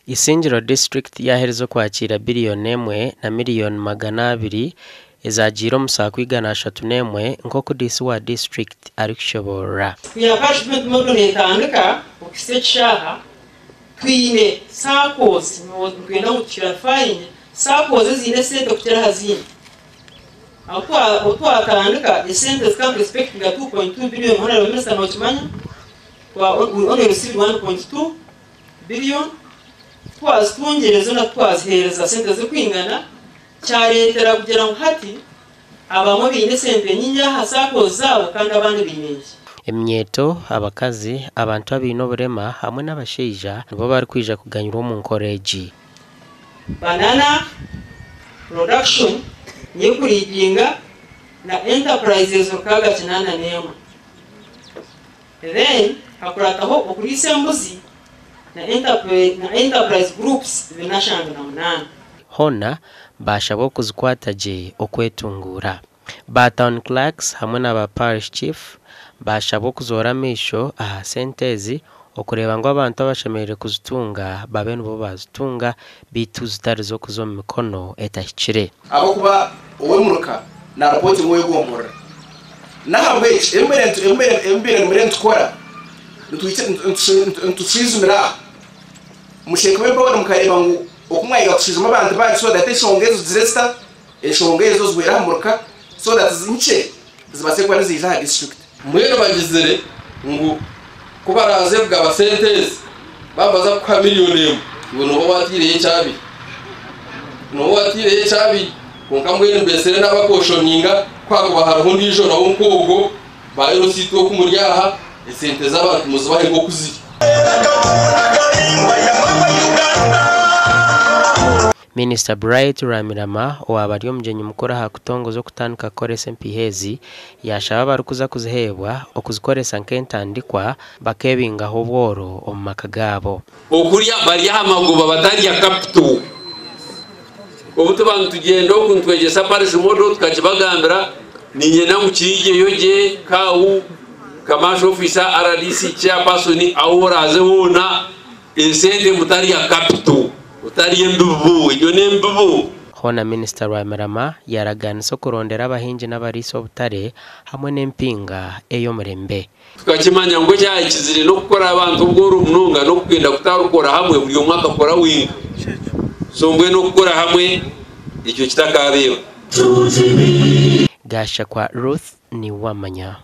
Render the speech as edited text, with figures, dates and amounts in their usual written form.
Isingiro disiturikiti yaaherize okwakiira biriyoni emwe na miriyoni 200 ezaagiire omu saaku 301 nk'oku Diisi wa disiturikiti arikushoboorora. Kwiha Parish Development Model netandika okuhitsya ekishaaha, twine SACCOs, nitwenda ngu tuclarifyinge SACCOs eziine esente kukira aha zindi. Ahabw'okuba obu twatandika esente zikaba nituexpectinga 2.2 billion, Honourable Minister nokimanya, we only received 1.2 billion, kutwazitungire zoona kutwaziheereza sente zirikwingana, kyareetera kugira ngu hati abamwe baine esente nyingi aha SACCOs zaabo kandi abandi baine nkye. Eminyeeto, abakazi, abantu abaine oburema hamwe n'abashaija nibo barikwija kuganyirwa omu nkora egi. Banana production niyo ekuleadinga na enterprises 681. Then hakurataho okuriisa embuzi na na enterprise groups 478. Hoona baashabwa okuzikwata gye okwetunguura. Ba Town Clerks hamwe na ba Parish Chief baashabwa okuzoora amaisho aha sente ezi okureeba ngu abantu abashemereire kuzitunga babe nibo baazitunga beitu zitari z'okuza omu mikono etahikire. Ahabw'okuba ow'emuruka naaripootinga ow'egomborora. N'ahabw'ekyo ebi mubaire nimureba nitukora, nitushwijumira aha musheeka w'embaho mukareeba ngu oku mwayega kushwijuma abantu banyu so that enshonga ezo zigire zita, enshonga ezo zihwere aha muruka so that nkye zibaase kuba niziija aha disiturikiti. Mbwenu bagizire ngu ku baraaze kugaba sente ezi, baaba baza kukuha miriyoni emwe, iwe nooba waataireyo ekyabiri. Nooba waataireyo ekyabiri. Kwonka mbwenu mbeetsire naabakoshoninga ku haakuba hariho ondiijo nawe nk'ogwo, ba LC oku muri aha, esente z'abantu muzibahe nk'oku ziri. Minisita Bright Rwamirama owaaba ari omugyenyi mukuru aha kutongoza okutandika kukoresa empiiha ezi, yaashaba abarikuza kuziheebwa okuzikoresa nk'entandikwa bakeebingaho obworo omu maka gaabo. Okurya bari aha magoba batarya capital. Obu tuba nitugyenda oku nitwegyesa parish model tukakibagambira, niinyenda ngu kirigyeyo gye CAO, Commercial Officer, RDC Chairperson, ahu oraaze hoona esente mutarya capital, otarya embibo, egyo n'embibo. Hoona Minisita Rwamirama yaaragaanisa okurondera abahingi n'abariisa obutare hamwe n'empinga ey'omurembe. Tukakimanya ngu ekyahikizire n'okukora abantu obworo munonga n'okukwenda kutarukora hamwe buri omwe akakora wenka. So mbwenu okukora hamwe ekyo kitakabeho. Gashakwa Ruth Niwamanya.